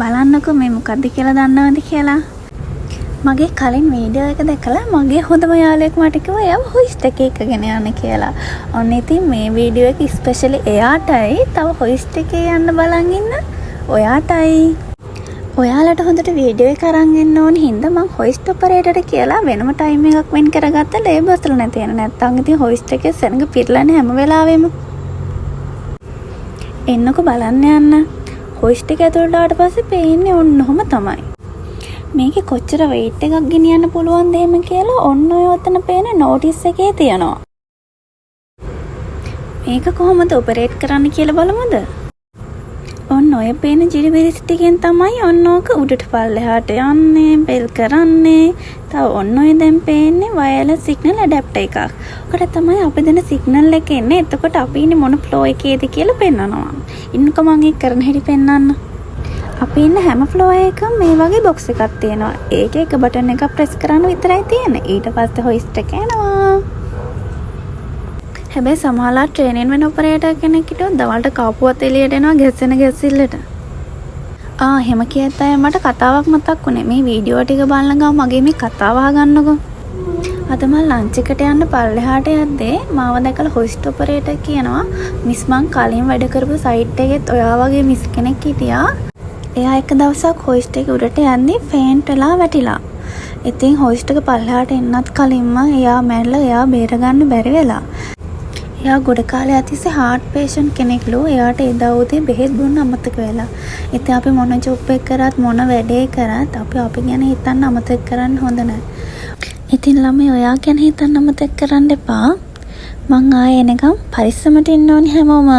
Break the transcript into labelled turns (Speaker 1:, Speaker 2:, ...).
Speaker 1: බලන්නකෝ මේ මොකද්ද කියලා දන්නවද කියලා. මගේ කලින් වීඩියෝ එක දැකලා මගේ හොඳම යාළුවෙක් මට කිව්වා එයාව හොයිස්ට් එකේ එක්කගෙන යන්න කියලා. ඔන්න ඉතින් මේ වීඩියෝ එක ස්පෙෂලි එයාටයි, තව හොයිස්ට් එකේ යන්න බලන් ඉන්න ඔයාටයි. ඔයාලට හොඳට වීඩියෝ එක අරන් එන්න ඕන හින්දා මං හොයිස්ට් ඔපරේටර්ට කියලා වෙනම ටයිම් එකක් වෙන් කරගත්ත ලේබර්ස්ලා නැති වෙන. නැත්තම් ඉතින් හොයිස්ට් එකේ සෙනඟ පිරලානේ හැම වෙලාවෙම. එන්නකෝ බලන්න යන්න. හොයිස්ට් එක ඇතුළට ආවට පස්සේ පේන්නේ ඔන්න ඔහොම තමයි. මේකේ කොච්චර වෙයිට් එකක් ගෙනියන්න පුළුවන්ද එහෙම කියලා ඔන්න ඔය ඔතන පේන නෝටිස් එකේ තියෙනවා. මේක කොහොමද ඔපරේට් කරන්න කියලා බලමුද? ඔන්න ඔය පේන ජිරිබිරිස් ටිකෙන් තමයි ඔන්න ඕක උඩට පල්ලෙහාට යන්නේ, බෙල් කරන්නේ. තව ඔන්න ඔය දැන් පේන්නේ වයර්ලස් සිග්නල් ඇඩැප්ටර් එකක්. ඔකට තමයි අපි දෙන සිග්නල් එක එන්නේ. එතකොට අපි ඉන්නේ මොන ෆ්ලෝ එකේද කියලා පෙන්නනවා. ඉන්නකෝ මං ඒක කරන හැටි පෙන්නන්න. අපි ඉන්න හැම ෆ්ලෝ එකකම මේ වගේ බොක්ස් එකක් තියෙනවා. ඒකේ එක බටන් එකක් ප්‍රෙස් කරන්න විතරයි තියෙන්නේ. ඊට පස්සේ හොයිස්ට් එක එනවා. හැබැයි සමහරලා ට්‍රේනින් වෙන ඔපරේටර් කෙනෙක් හිටියොත් දවල්ට කාපුවත් එළියට එනවා ගැස්සෙන ගැස්සිල්ලට. ආ, එහෙම කියත් අය මට කතාවක් මතක් වුණේ. මේ වීඩියෝ ටික බලන ගමන් මගේ මේ කතාව අහගන්නකෝ. අද මං ලන්ච් එකට යන්න පල්ලෙහාට යද්දී මාව දැකලා හොයිස්ට් ඔපරේටර් කියනවා, "මිස්, මං කලින් වැඩ කරපු සයිට් එකෙත් ඔයා වගේ මිස් කෙනෙක් හිටියා. එයා එක දවසක් හොයිස්ට් එක උඩට යද්දි ෆේන්ට් වෙලා වැටිලා. ඉතින් හොයිස්ට් එක පල්ලෙහාට එන්නත් කලින්ම එයා මැරිලා, එයා බේරගන්න බැරි වෙලා. එයා ගොඩ කාලයක් තිස්සේ හાર્ට් පේෂන්ට් කෙනෙක්ලු. එයාට එදා උදේ බෙහෙත් බොන්න අමතක වෙලා." ඉතින් අපි මොන ජොබ් එක කරත්, මොන වැඩේ කරත්, අපි අපි ගැන හිතන්න අමතක කරන්න හොඳ නෑ. ඉතින් ළමයි, ඔයා ගැන හිතන්න අමතක කරන්න එපා. මං ආයෙ එනකම් පරිස්සමට ඉන්න ඕනි හැමෝම.